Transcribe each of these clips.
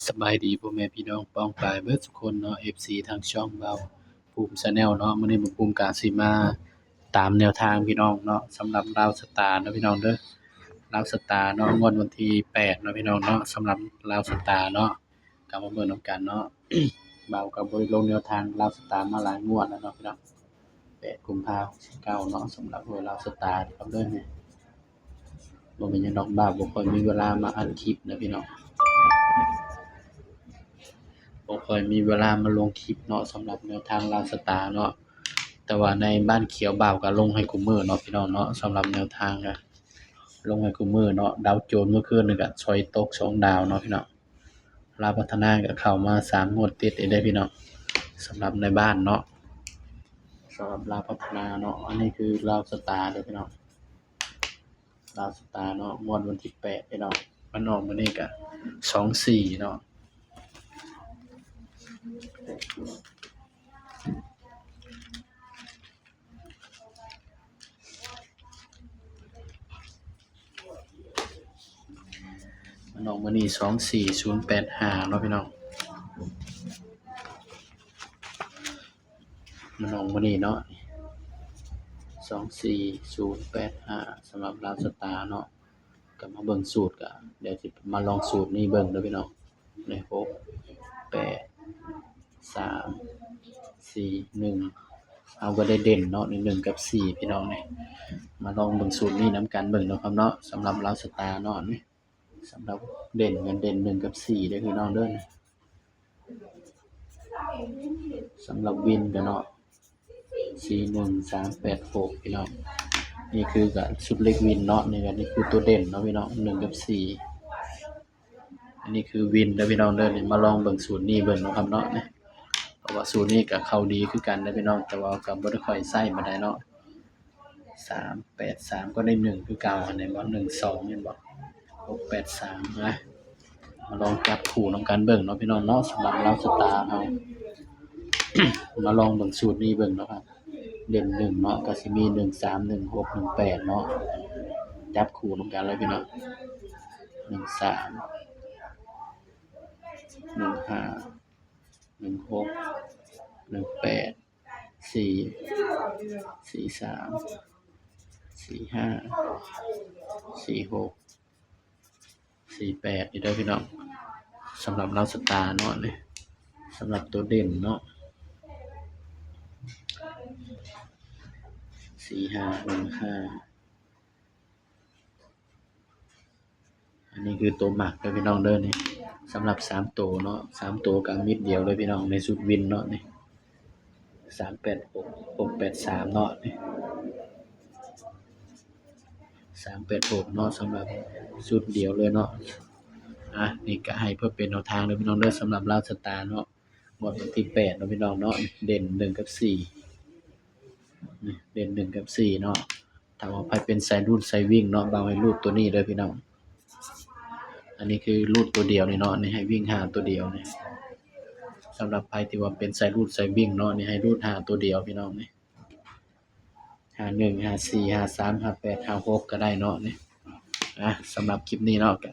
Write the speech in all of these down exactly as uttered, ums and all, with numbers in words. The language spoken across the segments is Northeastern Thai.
สบายดีพ่อแม่พี่น้องป้องปายเบิดทุกคนเนาะ เอฟซี ทางช่องบ่าวภูมิ Channel เนาะ มื้อนี้บ่าวภูมิกะสิมาตามแนวทางพี่น้องเนาะ สำหรับลาวสตาร์เนาะพี่น้องเด้อ ลาวสตาร์เนาะ งวดวันที่แปดเนาะพี่น้องเนาะ สำหรับลาวสตาร์เนาะ กลับมาเบิ่งนำกันเนาะ บ่าวกะบ่ได้ลงแนวทางลาวสตาร์มาหลายงวดแล้วเนาะพี่น้อง แปดกุมภาพันธ์หกสิบเก้าเนาะ สำหรับหวยลาวสตาร์ครับเด้อ บ่เป็นหยังดอก บ่าวบ่ค่อยมีเวลามาอัดคลิปนะพี่น้อง บ่ค่อยมีเวลามาลงคลิปเนาะ สำหรับแนวทางลาวสตาร์เนาะ แต่ว่าในบ้านเขียวบ่าวกะลงให้คุมื้อเนาะพี่น้องเนาะ สำหรับแนวทางกะลงให้คุมื้อเนาะ ดาวโจนส์เมื่อคืนนี่กะซอยตกสองดาวเนาะพี่น้อง ลาวพัฒนากะเข้ามาสามงวดติดเลยเด้อพี่น้อง สำหรับในบ้านเนาะ สำหรับลาวพัฒนาเนาะ อันนี้คือลาวสตาร์เด้อพี่น้อง ลาวสตาร์เนาะ งวดวันที่แปดพี่น้อง มันออกมื้อนี้กะสองสี่เนาะ มันออกมื้อนี้สองสี่ศูนย์แปดห้าเนาะพี่น้อง มันออกมื้อนี้เนาะ สองสี่ศูนย์แปดห้า สำหรับลาวสตาร์เนาะ กลับมาเบิ่งสูตรกะ เดี๋ยวสิมาลองสูตรนี้เบิ่งเด้อพี่น้อง นี่ หก แปด สาม สี่ หนึ่ง เอากะได้เด่นเนาะ นี่ หนึ่ง กับ สี่ พี่น้องนี่ มาลองเบิ่งสูตรนี้นำกันเบิ่งเนาะครับเนาะ สำหรับลาวสตาร์เนาะนี่ สำหรับเด่นกะเด่น หนึ่ง กับ สี่ เด้อพี่น้องเด้อ สำหรับวินกะเนาะ สี่ หนึ่ง สาม แปด หก พี่น้อง นี่คือกะชุดเลขวินเนาะ นี่กะ นี่คือตัวเด่นเนาะพี่น้อง หนึ่ง กับ สี่ อันนี้คือวินเด้อพี่น้องเด้อ นี่มาลองเบิ่งสูตรนี้เบิ่งเนาะครับเนาะนี่ เพราะว่าสูตรนี้กะเข้าดีคือกันเด้อพี่น้อง แต่ว่ากะบ่ได้ค่อยใช้ปานใดเนาะ สามแปดสาม กะได้ หนึ่ง คือเก่า อันนี้บ่ หนึ่ง สอง แม่นบ่ หก แปด สาม นะ มาลองจับคู่นำกันเบิ่งเนาะพี่น้องเนาะ สำหรับลาวสตาร์เฮา มาลองเบิ่งสูตรนี้เบิ่งเนาะครับ เด่น หนึ่ง เนาะ กะสิมี หนึ่ง สาม หนึ่ง หก หนึ่ง แปด เนาะ จับคู่นำกันเลยพี่น้อง หนึ่ง สาม หนึ่ง ห้า หนึ่ง หก หนึ่ง แปด สี่ สี่ สาม สี่ ห้า สี่ หก สี่ แปด นี่เด้อพี่น้อง สำหรับลาวสตาร์เนาะนี่ สำหรับตัวเด่นเนาะ สี่ ห้า หนึ่ง ห้า อันนี้คือตัวมักเด้อพี่น้องเด้อนี่ สำหรับสามตัวเนาะ สามตัวกะเม็ดเดียวเลยพี่น้อง ในชุดวินเนาะนี่ สามแปดหก หกแปดสาม เนาะนี่ สามแปดหก เนาะ สำหรับชุดเดียวเลยเนาะ อ่ะ นี่กะให้เพื่อเป็นแนวทางเด้อพี่น้องเด้อ สำหรับลาวสตาร์เนาะ งวดวันที่แปดเนาะพี่น้องเนาะ เด่น หนึ่ง กับ สี่ นี่ เด่น หนึ่ง กับ สี่ เนาะ ถ้าว่าไผเป็นสายรูดสายวิ่งเนาะ บ่าวให้รูดตัวนี้เด้อพี่น้อง อันนี้คือรูดตัวเดียวนี่เนาะ นี่ให้วิ่งห้าตัวเดียวนี่ สำหรับไผที่ว่าเป็นสายรูดสายวิ่งเนาะ นี่ให้รูดห้าตัวเดียวพี่น้องนี่ ห้าหนึ่ง ห้าสี่ ห้าสาม ห้าแปด ห้าหก กะได้เนาะนี่ อ่ะ สำหรับคลิปนี้เนาะ กะ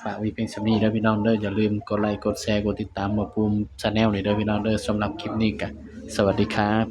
ฝากไว้เพียงส่ำนี้เด้อพี่น้องเด้อ อย่าลืมกดไลค์ กดแชร์ กดติดตามบ่าวภูมิ Channel นี่เด้อพี่น้องเด้อ สำหรับคลิปนี้กะ สวัสดีครับ